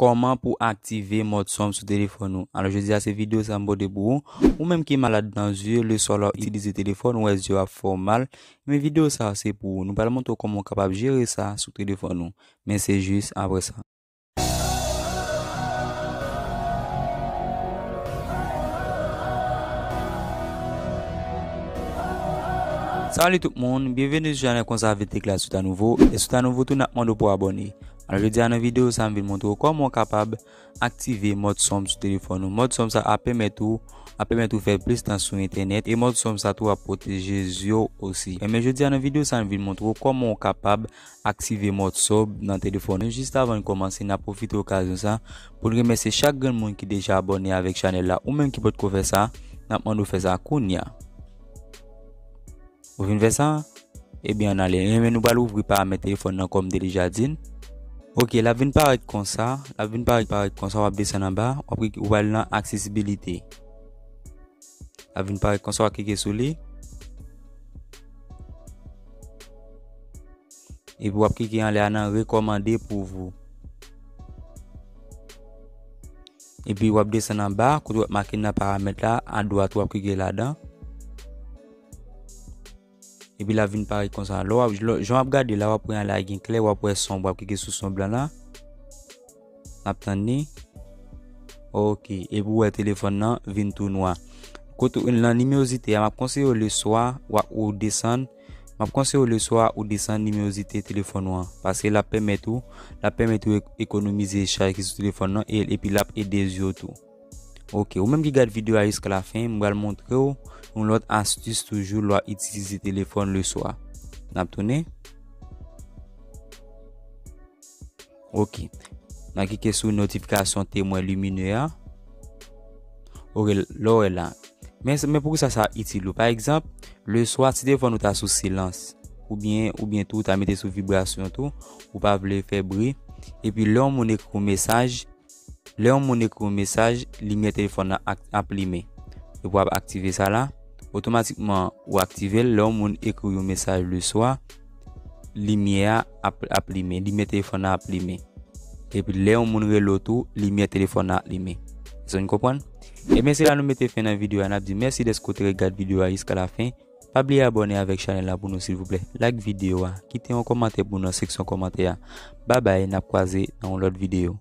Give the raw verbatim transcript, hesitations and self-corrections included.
Kòman pou aktive mòd sonm sou telefòn ou? Alò, jodi a se videyo sa m pote pou ou. Ou menm ki malad nan zye, leswa lè w itilize telefòn, ou wè zye w ap fè w mal, men videyo sa se pou ou. Nou pral montre w kòman w kapab jere sa sou telefòn ou. Men se jis apre sa. Salut tout moun, byenveni sou chanèl Konsa Avèk Tekla. Si w ta nouvo, e si w ta nouvo tou, n ap mande w pou abòne. Alò, jodi a nan videyo sa, m vin montre w kòman w kapab aktive mòd sonm sou telefòn ou. Mòd sonm sa ap pèmèt ou, ap pèmèt ou fè plis tan sou entènèt, e mòd sonm sa tou ap pwoteje zye w osi. E men jodi a nan videyo sa, m vin montre w kòman w kapab aktive mòd sonm nan telefòn ou. Jis avan n kòmanse, n ap pwofite okazyon sa pou n remèsye chak grenn moun ki deja abòne avèk chanèl la. Ou menm ki potko fè sa, n ap mande w fè sa kounye a. Ou fin fè sa? Ebyen, ann ale. Ebyen, nou pral ouvri paramèt telefòn nan kòm m te deja di n. Ok, l ap vin parèt konsa. L ap vin parèt, parèt konsa. W ap desann anba. W ap, ou pral nan aksesibilite. L ap vin parèt konsa, w ap klike sou li. Epi w ap klike anlè a nan rekòmande pou vou. Epi w ap desann anba, kote w ap make nan paramèt la, adwat w ap klike ladan. Epi l ap vin parèt konsa. Lè w ap, lè, jan w ap gade la, w ap wè anlè a gen klè, w ap wè sonb, w ap klike sou sonb lan la. N ap tann li. Ok, epi w wè telefòn nan vin tou nwa. Kote w, nan limyozite a, m ap konseye w leswa, w ap, ou desann. M ap konseye w leswa ou desann limyozite telefòn ou an, paske l ap pèmèt ou, l ap pèmèt ou ek-, ekonomize chaj ki sou telefòn nan, e, epi l ap ede zye w tou. Ok, ou menm ki gad videyo a jiska lafen, m pral montre w yon lòt astis toujou lè w ap itilize telefòn leswa. N ap tounen. Ok. N a klike sou notifikasyon temwen limine a. Ok, lè w wè la. Men, men poukisa sa itil ou? Pa egzanp, leswa, si telefòn ou ta sou silans, oubyen, oubyen tou, ou ta mete sou vibrasyon tou, ou pa vle fè bri, epi lè yon moun ekri w mesaj, lè yon moun ekri w mesaj, limyè telefòn nan ak-, ap limen. Epi w ap aktive sa la, otomatikman, ou aktive l, lè yon moun ekri w yon mesaj leswa, limyè a ap, ap limen, limyè telefòn nan ap limen. Epi lè yon moun rele w tou, limyè telefòn nan ap limen. Èske nou konprann? Ebyen, se la nou mete fen nan videyo a. N ap di mèsi dèske w te ret gad videyo a jiska lafen. Pa bliye abòne avèk chanèl la pou nou, silvouplè. Like videyo a, kite yon kòmantè pou nou nan seksyon kòmantè a. Babay, n ap kwaze nan yon lòt videyo.